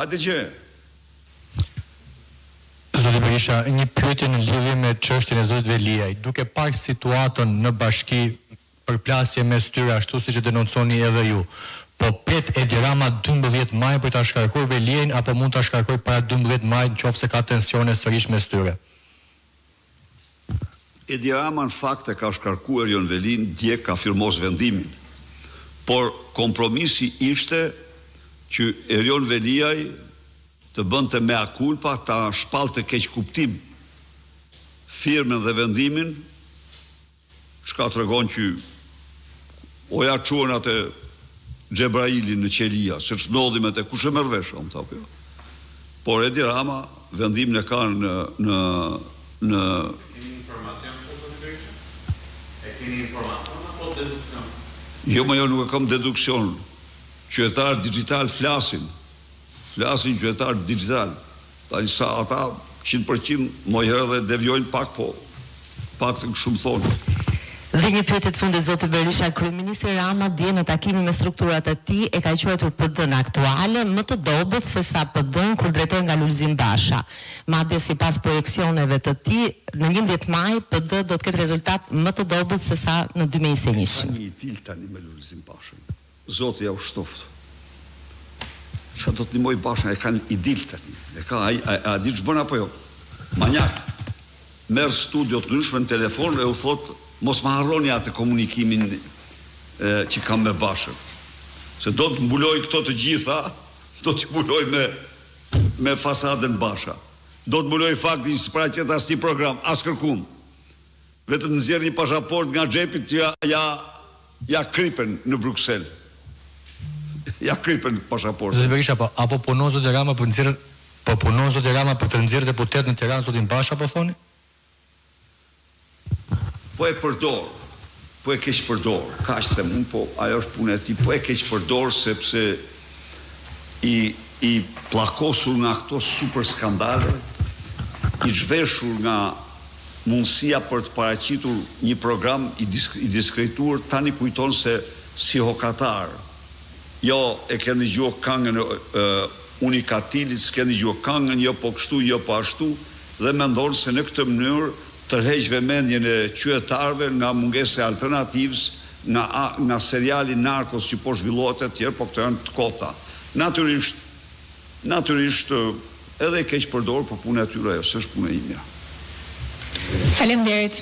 Hajde gjeje. Zoti Berisha, një pyetje në lidhje me çështjen e zotit Veliaj. Duke parë situatën në bashki, përplasje mes tyre ashtu siç e denonconi edhe ju, po pret Edi Rama 12 maj për ta shkarkuar Veliajn apo mund ta shkarkojë para 12 majit në qoftë se ka tensione sërish mes tyre? Edi Rama në fakt e ka shkarku Erion Velinë dje ka firmos vendimin. Por kompromisi ishte që Erion Veliaj të bënte mea culpa ta shpallte keqkuptim firmën dhe vendimin Çka tregon që o ja çuen atë Xhebrailin në qelia, se ç'ndodhi me te, kush e merr vesh, o më tha, apo jo. Por Edi Rama vendimin e ka në në në E keni informacion këtë zoti Berisha? E keni informacion apo deduksion? Jo mo jo nuk e kam deduksion. Qytetarët dixhital flasin. Flasin qytetarët dixhital. Tani sa ata 100% ndonjëherë edhe devijojnë pak po paktën shumë thonë. Dhe një pyetje të fundit zoti Berisha, kryeministri Rama dje në takimin me strukturat e tij e ka quajtur PD-në aktuale më të dobët se sa PD-në kur drejtohej nga Lulzim Basha. Madje sipas projeksioneve të tij, në 11 maj PD do të ketë rezultat më të dobët se sa në 2021. Ka një idil tani me Lulzim Bashën. Zoti ja u shtoftë. Ça do të ndihmojë Bashën, e kanë idil tani. E ka ai, a, a di ç'bën apo jo? Manjak. Merr studio të ndryshme në telefon e u thotë mos më harroni atë komunikimin e, që kam me Bashën. Se do të mbuloj këto të gjitha, do t'i mbuloj me me fasadën Basha. Do të mbuloj faktin që s'paraqet asnjë program, as kërkund. Vetëm nxjerr një pashaportë nga xhepi që ja ja ja kripen në Bruksel. Ja kripen pashaportën. Zoti Berisha, po a po punon zoti Rama për të nxjerrë po punon zoti Rama për të nxjerrë deputet në Tiranë zotin Basha po thoni? Po e përdor, po e keqpërdor, kaq them unë, po ajo është puna e tij, po e keqpërdor sepse i i pllakosur nga këto super skandale, i zhveshur nga mundësia për të paraqitur një program i i diskredituar tani kujton se si hokatar jo e ke ndëgjua kangën e unikatilit s'ke ndëgjua kangën jo po kështu jo po ashtu dhe mendon se në këtë mënyrë tërheq vemendjen e qytetarëve nga mungesa e alternativës nga nga seriali Narcos që po zhvillohet etj po këto janë të kota natyrisht Natyrisht edhe e keqpërdor po puna e tyre ajo s'është puna imja. Faleminderit.